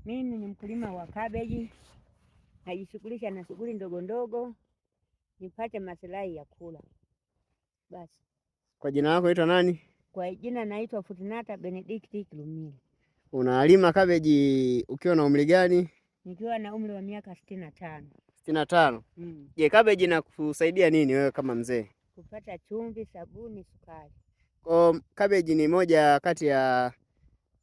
Mimi ni mkulima wa kabeji, najishughulisha na shughuli ndogo ndogo nipate masilahi ya kula. Basi. Kwa jina lako unaitwa nani? Kwa jina naitwa Fortunata Benedict Kilumile. Unalima kabeji ukiwa na umri gani? Nikiwa na umri wa miaka 65. 65. Je, kabeji inakusaidia nini wewe kama mzee? Kupata chumvi, sabuni, sukari. Kwa kabeji ni moja kati ya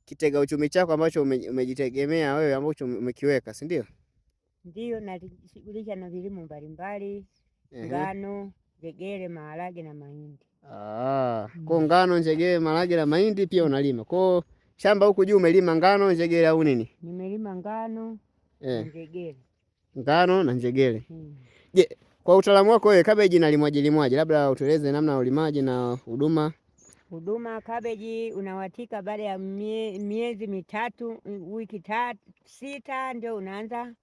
kitega uchumi chako ambacho umejitegemea wewe ambacho umekiweka, si ndio? Ndiyo, najishughulisha na vilimo mbalimbali, ngano, njegere, maharage na mahindi. Kwa ngano, njegere, maharage na mahindi pia unalima. Kwa shamba huku juu umelima ngano, njegere au nini? Nimelima ngano, njegere. Ngano na njegere. Je, kwa utaalamu wako wewe kabeji inalimwaje limwaje? Labda utueleze namna ya ulimaji na huduma. Huduma kabeji unawatika baada ya miezi 3, wiki 6 ndio unaanza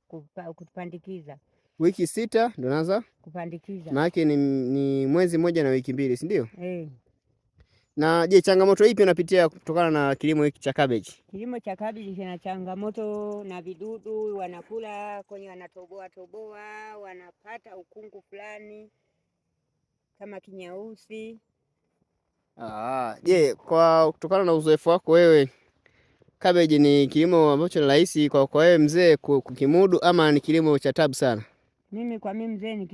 kupandikiza. Wiki 6 ndio unaanza kupandikiza. Maana yake ni mwezi mmoja na wiki 2, si ndio? Na je, changamoto ipi unapitia kutokana na kilimo hiki cha kabeji? Kilimo cha kabeji kina changamoto na vidudu wanakula kwenye, wanatoboa toboa, wanapata ukungu fulani kama kinyausi. Je, kwa kutokana na uzoefu wako wewe, kabeji ni kilimo ambacho ni rahisi kwa wewe mzee kukimudu ama ni kilimo cha tabu sana? Mimi kwa mimi mzee ni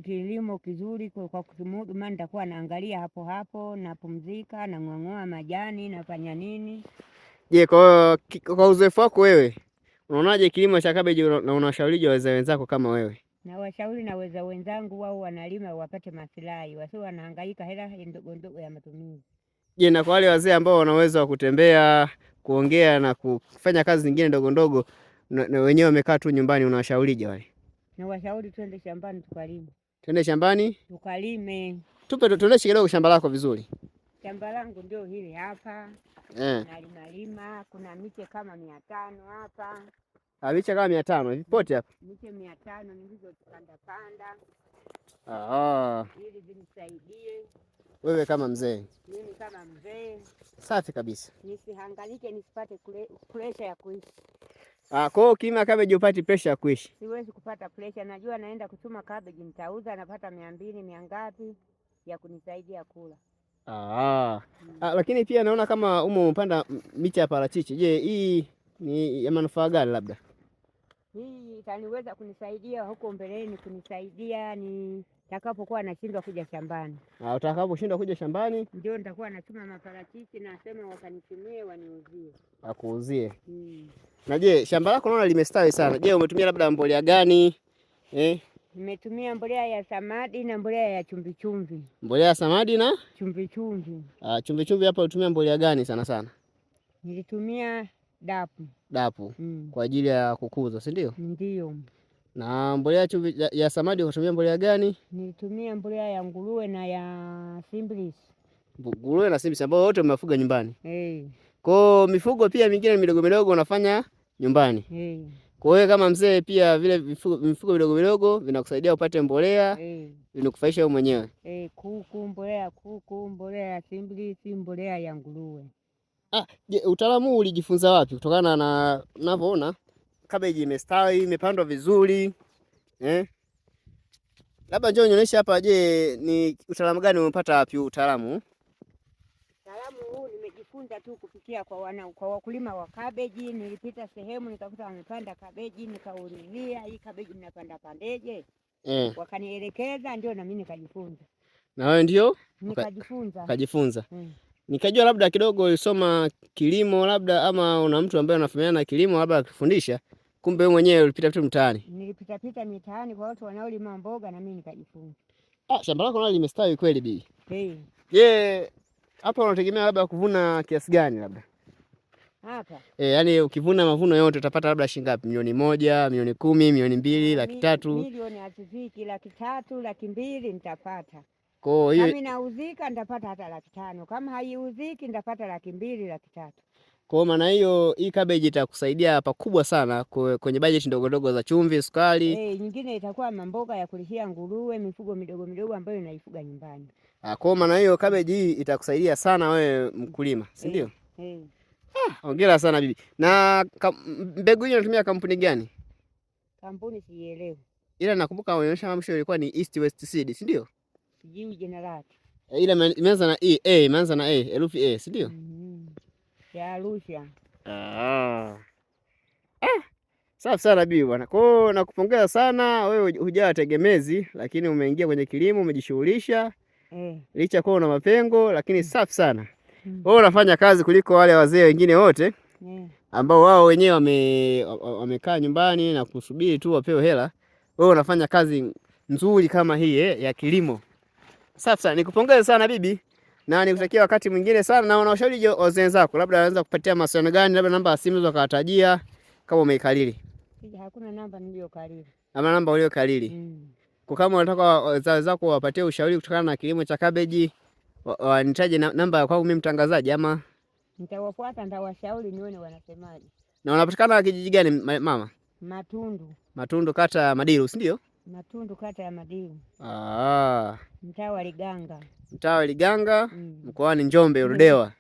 kilimo kizuri kwa kukimudu, maana nitakuwa naangalia hapo hapo, napumzika, nang'oa majani, nafanya nini. Je, kwa uzoefu wako wewe, unaonaje kilimo cha kabeji na unawashaurije wazee wenzako kama wewe? Na washauri na wazee wenzangu wao wanalima wapate maslahi, wasio wanahangaika hela ndogo ndogo ya matumizi. Je, na kwa wale wazee ambao wana uwezo wa kutembea, kuongea na kufanya kazi zingine ndogo ndogo na wenyewe wamekaa tu nyumbani, unawashaurije wale? Na washauri twende shambani tukalime. Twende shambani? Tukalime. Tupe tuoneshe kidogo shamba lako vizuri. Shamba langu ndio hili hapa. Nalima lima, kuna miche kama 500 hapa. Miche kama 500, vipote hapa? Miche 500 nilizopanda panda. Ili vinisaidie. Wewe kama mzee. Mimi kama mzee. Safi kabisa. Nisihangaike, nisipate pressure ya kuishi. Kwa hiyo ukilima cabbage hupati pressure ya kuishi? Siwezi kupata pressure, najua naenda kuchuma cabbage nitauza, napata 200, mia ngapi ya kunisaidia kula. Lakini pia naona kama umo umepanda miche ya parachichi. Je, hii ni ya manufaa gani labda? Hii itaniweza kunisaidia huko mbeleni, kunisaidia nitakapokuwa nashindwa kuja shambani. Utakaposhindwa kuja shambani? Ndio nitakuwa nachuma maparachichi na nasema wakanichumie waniuzie. Wakuuzie. Na je, shamba lako naona limestawi sana. Je, umetumia labda mbolea gani? Nimetumia mbolea ya samadi na mbolea ya chumvi chumvi. Mbolea ya samadi na? Chumvi chumvi. Chumvi chumvi hapo ulitumia mbolea gani sana sana? Nilitumia dapu. Dapu. Kwa ajili ya kukuza, si ndio? Ndio. Na mbolea chumvi ya samadi ukatumia mbolea gani? Nilitumia mbolea ya nguruwe na ya simbilisi. Nguruwe na simbilisi ambao wote umefuga nyumbani. Kwa hiyo mifugo pia mingine midogo midogo unafanya nyumbani. Kwa hiyo kama mzee pia vile mifugo midogo midogo vinakusaidia upate mbolea, vinakufaisha wewe mwenyewe. Kuku, mbolea ya kuku, mbolea ya simbilisi, mbolea ya nguruwe. Je, utaalamu huu ulijifunza wapi? Kutokana na ninavyoona cabbage imestawi, imepandwa vizuri. Labda njoo nionyeshe hapa, je, ni utaalamu gani umepata wapi utaalamu? Utaalamu huu nimejifunza tu kupitia kwa wakulima wa cabbage. Nilipita sehemu nikakuta wamepanda cabbage, nikaulizia hii cabbage mnapanda pandeje? Wakanielekeza, ndio na mimi nikajifunza. Na wewe ndio? Nikajifunza. Ukajifunza. Nikajua labda kidogo ulisoma kilimo labda ama una mtu ambaye anafahamiana na kilimo labda akifundisha, kumbe wewe mwenyewe ulipita tu mtaani. Nilipita pita mitaani kwa watu wanaolima mboga na mimi nikajifunza. Shamba lako nalo limestawi kweli bi. Je, hapa unategemea labda kuvuna kiasi gani labda? Hapa. Ukivuna mavuno yote utapata labda shilingi ngapi? Milioni 1, milioni 10, milioni 2, laki tatu? Milioni hazifiki, laki tatu, laki mbili nitapata. Kwa hiyo kama inauzika nitapata hata laki tano, kama haiuziki nitapata laki mbili, laki tatu. Kwa maana hiyo hii cabbage itakusaidia pakubwa sana kwenye budget ndogo ndogo za chumvi, sukari. Nyingine itakuwa mamboga ya kulishia nguruwe, mifugo midogo midogo ambayo naifuga nyumbani. Kwa maana hiyo cabbage hii itakusaidia sana wewe mkulima, si ndio? Hongera sana bibi. Na mbegu hiyo inatumia kampuni gani? Kampuni sielewi. Ila nakumbuka unaonyesha mwisho ilikuwa ni East West Seed, si ndio? Sijui jina lake. Ila imeanza na E, A, imeanza na A, herufi A, si ndio? Ya Arusha. Safi sana bibi bwana. Kwa hiyo nakupongeza sana wewe, hujawa tegemezi, lakini umeingia kwenye kilimo, umejishughulisha. Licha kuwa una mapengo, lakini safi sana. Wewe unafanya kazi kuliko wale wazee wengine wote ambao wao wenyewe wamekaa nyumbani na kusubiri tu wapewe hela. Wewe unafanya kazi nzuri kama hii ya kilimo. Safi sana. Nikupongeze sana bibi na nikutakia wakati mwingine sana. Na unawashauri wazee wenzako, labda wanaweza kupatia mawasiliano gani, labda namba ya simu unaweza kama umeikalili? Hakuna namba niliyokalili. Ama namba uliyokalili. Kwa kama unataka wazee wako wapatie ushauri kutokana na kilimo cha kabeji, wanitaje namba kwangu mimi mtangazaji ama nitawafuata, nitawashauri nione wanasemaje. Na wanapatikana kijiji gani mama? Matundu. Matundu, kata ya Madiru, si ndio? Matundu, kata ya Madiru. Mtaa wa Liganga. Mtaa wa Liganga, mkoani Njombe, Ludewa.